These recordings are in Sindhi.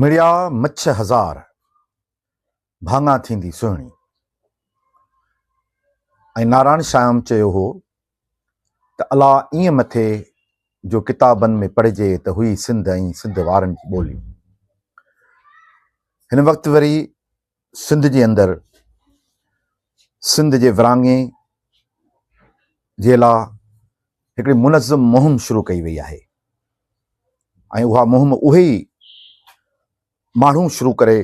مڙيا مڇ هزار، ڀاڱا ٿيندي سهڻي. ۽ نارائڻ شيام چيو هو ته الا ائين مٿي جو ڪتابن ۾ پڙهجي ته هئي سنڌ ۽ سنڌ وارن جي ٻولي. هن وقت وري سنڌ جي اندر سنڌ جي ورهاڱي جي لا هڪڙي منظم مهم شروع ڪئي وئي آهي ۽ اها مهم اهي ئي ماڻهو شروع ڪري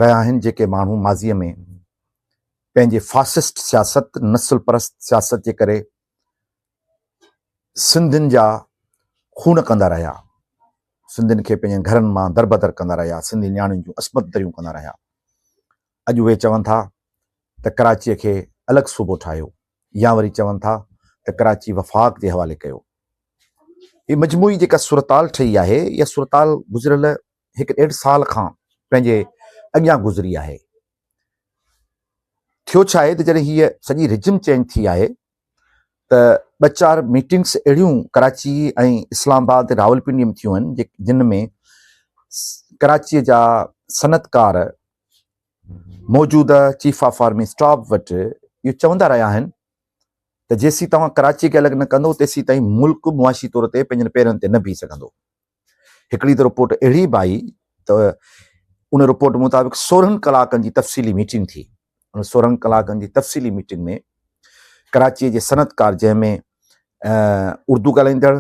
رهيا آهن جيڪي ماڻهو ماضيء ۾ پنهنجي فاسسٽ سياست، نسل پرست سياست جي ڪري سنڌين جا خون ڪندا رهيا، سنڌين کي پنهنجن گهرن مان دربدر ڪندا رهيا، سنڌي نياڻين جون عصمت دريون ڪندا رهيا. اڄ اهي چون ٿا ته ڪراچيء کي الڳ صوبو ٺاهيو يا وري چون ٿا ته ڪراچي وفاق جي حوالي ڪيو. هي مجموعي جيڪا صورتحال ٺهي آهي، اها صورتحال گذريل هڪ ڏيڍ سال کان پنهنجي اڳيان گذري آهي. ٿيو ڇا آهي ته جڏهن هيء سڄي رجم چينج ٿي آهي ته ٻه چار ميٽنگس اهڙيون ڪراچي ۽ اسلام آباد ۽ راولپنڊي ۾ ٿيون آهن جن ۾ ڪراچيء جا صنعتڪار موجوده چيف آف آرمي اسٽاف وٽ اهو چوندا رهيا آهن ته جيسين توهان ڪراچي کي الڳ نه ڪندو تيسين تائين ملڪ معاشي طور تي پنهنجن پيرن تي نه بيهي سگهندو. هڪڙي ته رپورٽ اهڙي به آئي ته ان رپورٽ مطابق 16 ڪلاڪن جي تفصيلي ميٽنگ ٿي. ان 16 ڪلاڪن جي تفصيلي ميٽنگ ۾ ڪراچي جي صنعتڪار جنهن ۾ اردو ڳالهائيندڙ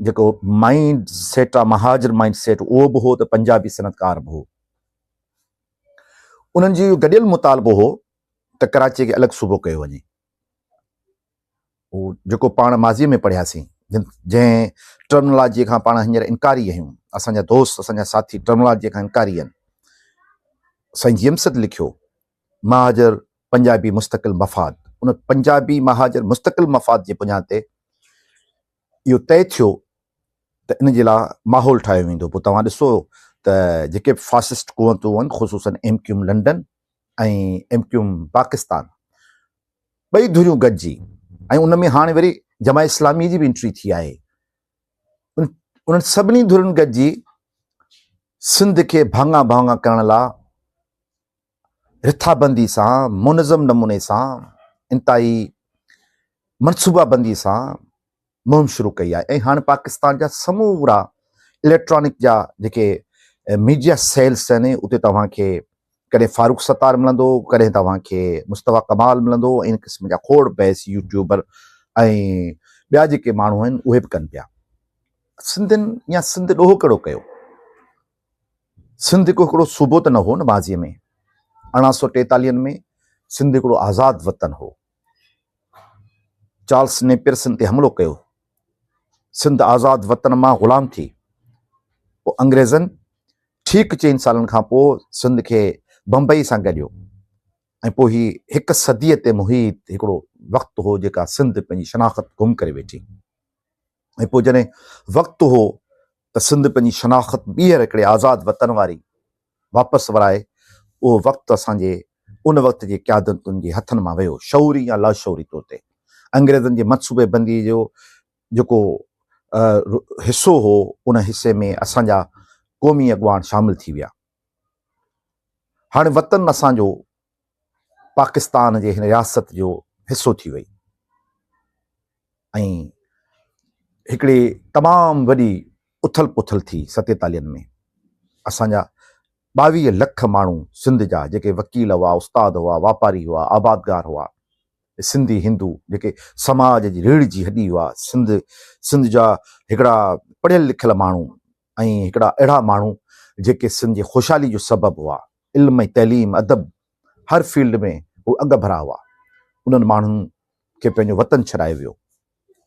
جيڪو مائنڊ سيٽ آ مهاجر مائنڊ سيٽ اهو به هو ته پنجابي صنعتڪار به هو. انهن جو اهو گڏيل مطالبو هو ته ڪراچيء کي الڳ صوبو ڪيو وڃي. اهو جيڪو پاڻ ماضيء ۾ پڙهياسين، جنهن ٽرمنالاجيء کان پاڻ هينئر انڪاري آهيون، اسان جا دوست، اسان جا ساٿي ٽرمنالاجيء کان انڪاري آهن. سائين جي ايم سيد لکيو، مهاجر پنجابي مستقل مفاد. ان پنجابي مهاجر مستقل مفاد جي پڃان تي اهو طئي ٿيو ته ان جي لاء ماحول ٺاهيو ويندو پوء توهان ڏسو ته جيڪي به فاسسٽ قوتون آهن خصوصن M Q M London ۽ M Q M Pakistan ٻئي ڌريون گڏجي ۽ ان ۾ هاڻي وري جماعت اسلامي جي به انٽري ٿي آهي انهن سڀني ڌرين گڏجي سنڌ کي ڀاڱا ڀاڱا ڪرڻ لاء رٿابندي سان منظم نموني سان انتهائي منصوبابندي سان مهم شروع ڪئي آهي ۽ هاڻ پاڪستان جا سمورا اليڪٽرانڪ جا جيڪي ميڊيا سيلس آهن اتي توهان کي ڪڏهن فاروق ستار ملندو ڪڏهن توهان کي مصطفيٰ ڪمال ملندو ان قسم جا کوڙ بحث يوٽيوبر ۽ ٻيا جيڪي ماڻهو آهن اهي به ڪن پيا سنڌين يا سنڌ ڏوهه ڪهڙو ڪيو سنڌ هڪ هڪڙو صوبو ته نه هو نه ماضي ۾ 1843 ۾ سنڌ هڪڙو آزاد وطن هو چارلس نيپئرسن تي حملو ڪيو. سنڌ آزاد وطن مان غلام ٿي. پوء انگريزن ٺيڪ چئن سالن کان پوء سنڌ کي بمبئي سان گڏيو ۽ پوء هي هڪ صديء تي محيط هڪڙو وقت هو جيڪا سنڌ پنهنجي شناخت گم ڪري ويٺي ۽ پوء جڏهن وقت هو ته سنڌ پنهنجي شناخت ٻيهر هڪڙي آزاد وطن واري واپس ورائي، اهو وقت اسان جي ان وقت جي قيادتن جي هٿن مان ويو، شعوري يا لاشعوري طور تي. انگريزن جي منصوبي بندي جو جيڪو حصو هو، ان حصي ۾ اسان جا قومي اڳواڻ شامل ٿي ويا. هاڻي وطن اسان جو پاڪستان جي هن رياست جو حصو ٿي وئي ۽ هڪڙي تمام وڏي اٿل پٿل ٿي ستيتاليهن ۾ اسان جا 22 لک ماڻهو سنڌ جا جيڪي وڪيل هئا، استاد هئا، واپاري هئا، آبادگار هئا، سنڌي هندو جيڪي سماج جي ريڙهه جي هڏي هئا، سنڌ سنڌ جا هڪڙا پڙهيل لکيل ماڻهو ۽ هڪڙا اهڙا ماڻهو جيڪي سنڌ جي خوشحالي جو سبب هئا، علم ۽ تعليم، ادب هر فيلڊ ۾ هو اڳڀرا هئا، انهن ماڻهن کي پنهنجو وطن ڇڏايو ويو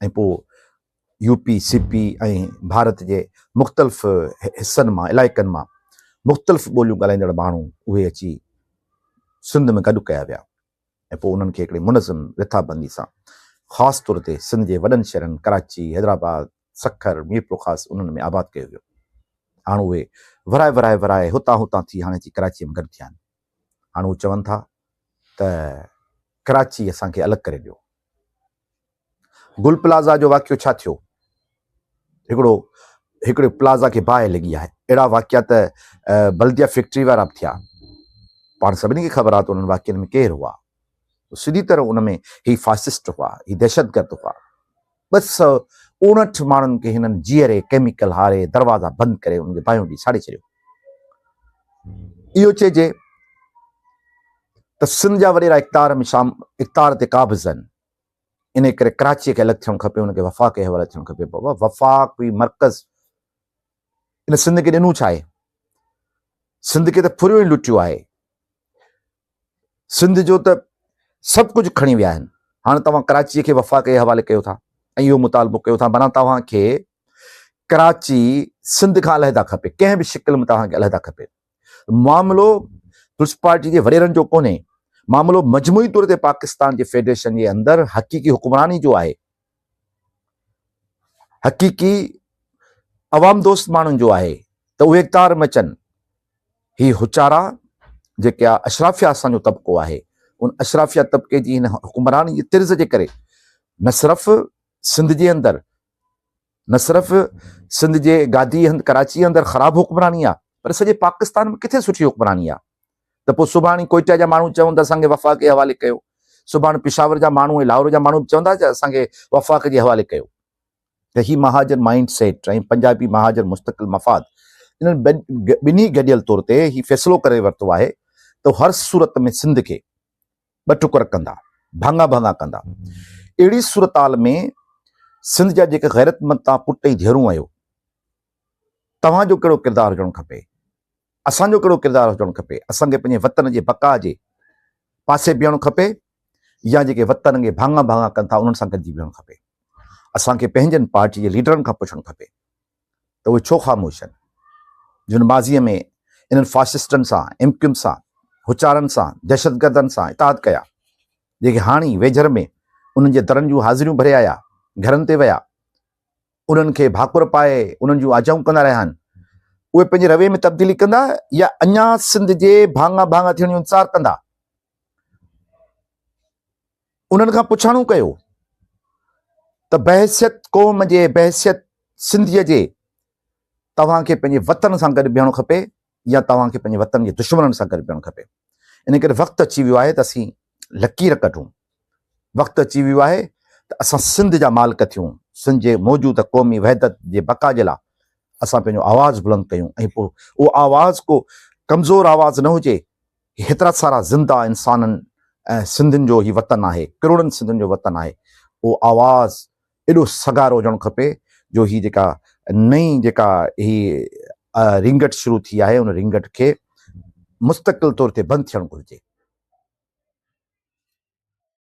۽ پوء يو پي، سي پي ۽ ڀارت جي مختلف حصن مان، علائقن مان مختلف ٻوليون ڳالهائيندڙ ماڻهو اهي اچي سنڌ ۾ گڏ ڪيا ويا ۽ پوء انهن کي هڪڙي منظم رٿابندي سان خاص طور تي سنڌ جي وڏن شهرن ڪراچي، حيدرآباد، سکر، ميرپورخاص انهن ۾ آباد ڪيو ويو. هاڻ اهي ورهائي ورهائي ورهائي هتان هتان ٿي هاڻي اچي ڪراچيء ۾ گڏ ٿيا آهن. هاڻ هو چون ٿا ته ڪراچي اسان کي الڳ ڪري ڏيو. گل پلازا جو واقعو ڇا ٿيو؟ هڪڙو هڪڙي پلازا کي باهه لڳي آهي. اهڙا واقعا ته بلديه فيڪٽري وارا به ٿيا. پاڻ سڀني کي خبر آهي ته انهن واقعن ۾ ڪير هئا. سڌي طرح ان ۾ هي فاشسٽ هئا، هي دهشتگرد هئا. 259 ماڻهن کي هنن جيئري ڪيميڪل هاري دروازا بند ڪري انهن کي باهيون ڏئي ساڙي ڇڏيو. اهو چئجي ته سنڌ جا وڏيرا اقتدار ۾ شام اقتدار تي قابض آهن. انهيء ڪري ڪراچيء کي الڳ ٿيڻ کپي، ان کي وفاق جي حوالي ٿيڻ کپي. بابا وفاق هي مرڪز ان سنڌ کي ڏنو ڇا آهي؟ سنڌ کي ته ڦريو ۽ لٽيو آهي. سنڌ جو ته سڀ ڪجهه کڻي ويا آهن. هاڻ توهان ڪراچيء کي وفاق جي حوالي ڪيو ٿا ۽ اهو مطالبو ڪيو ٿا معنيٰ توهان کي ڪراچي سنڌ کان علحده کپي، ڪنهن به شڪل ۾ توهان کي علحده کپي. معاملو پيپلز پارٽي جي وڏيرن جو ڪونهي، معاملو مجموعي طور تي پاڪستان جي فيڊريشن جي اندر حقيقي حڪمراني جو آهي، حقيقي عوام دوست ماڻهن جو آهي ته اهي اقتدار ۾ اچن. هي هچارا جيڪي اشرافيه اسان جو طبقو آهي، ان اشرافيه طبقي جي هن حڪمراني جي طرز جي ڪري نه صرف سنڌ جي اندر نه صرف سنڌ جي گادي هنڌ ڪراچي اندر خراب حڪمراني آ پر سڄي پاڪستان ۾ ڪٿي سٺي حڪمراني آ ته پوء سڀاڻي ڪوئٽا جا ماڻهو چون ته اسان کي وفاق جي حوالي ڪيو، سڀاڻي پشاور جا ماڻهو ۽ لاهور جا ماڻهو به چوندا ته اسان کي وفاق جي حوالي ڪيو. ته هي مهاجر مائنڊ سيٽ ۽ پنجابي مهاجر مستقل مفاد انهن ٻنهي گڏيل طور تي هي فيصلو ڪري ورتو آهي ته هر صورت ۾ سنڌ کي ٻه ٽڪر ڪندا، ڀاڱا ڀاڱا ڪندا. اهڙي صورتحال ۾ سنڌ جا جيڪي غيرتمند تان پٽ ۽ ڌيئرون آهيو، توهان جو ڪهڙو ڪردار هجڻ کپي؟ اسان جو ڪهڙو ڪردار هجڻ کپي؟ اسان کي پنهنجي وطن جي بقا جي پاسي بيهڻ کپي يا جيڪي وطن کي ڀاڱا ڀاڱا ڪن ٿا انهن سان گڏجي بيهڻ کپي؟ اسان کي پنهنجن پارٽي جي ليڊرن کان پڇڻ کپي. ته اهي ڇو خاموش آهن؟ جن ماضيء ۾ انهن فاشسٽن سان، ايم ڪيو ايم سان، هچارن سان، دهشتگردن سان اتحاد ڪيا، جيڪي هاڻي ويجهر ۾ انهن جي درن جون حاضريون ڀري آيا، گهرن تي ويا، انهن کي ڀاڪر پائي انهن جون آجائون ڪندا رهيا آهن، اهي پنهنجي رويي ۾ تبديلي ڪندا يا اڃا سنڌ جي ڀاڱا ڀاڱا ٿيڻ جو انتظار ڪندا؟ انهن کان پڇاڻو ڪيو ته بحيثيت قوم جي، بحيثيت سنڌيء جي توهان کي پنهنجي وطن سان گڏ بيهڻ کپي يا توهان کي پنهنجي وطن جي دشمنن سان گڏ بيهڻ کپي. ان ڪري وقت اچي ويو آهي ته اسين لڪير ڪڍون. وقت اچي ويو آهي ته اسان سنڌ جا مالڪ ٿيون، سنڌ جي موجوده قومي وحدت جي بقا جي لاء اسان پنهنجو آواز بلند ڪيون ۽ پوء اهو آواز ڪو ڪمزور آواز نه هجي، هيترا سارا زنده انسانن ۽ سنڌين جو هي وطن آهي، ڪروڙن سنڌين جو وطن آهي، اهو آواز ايڏو سگهارو هجڻ کپي جو هي جيڪا نئين جيڪا هي رينگٽ شروع ٿي آهي ان رينگٽ کي مستقل طور تي بند ٿيڻ گهرجي.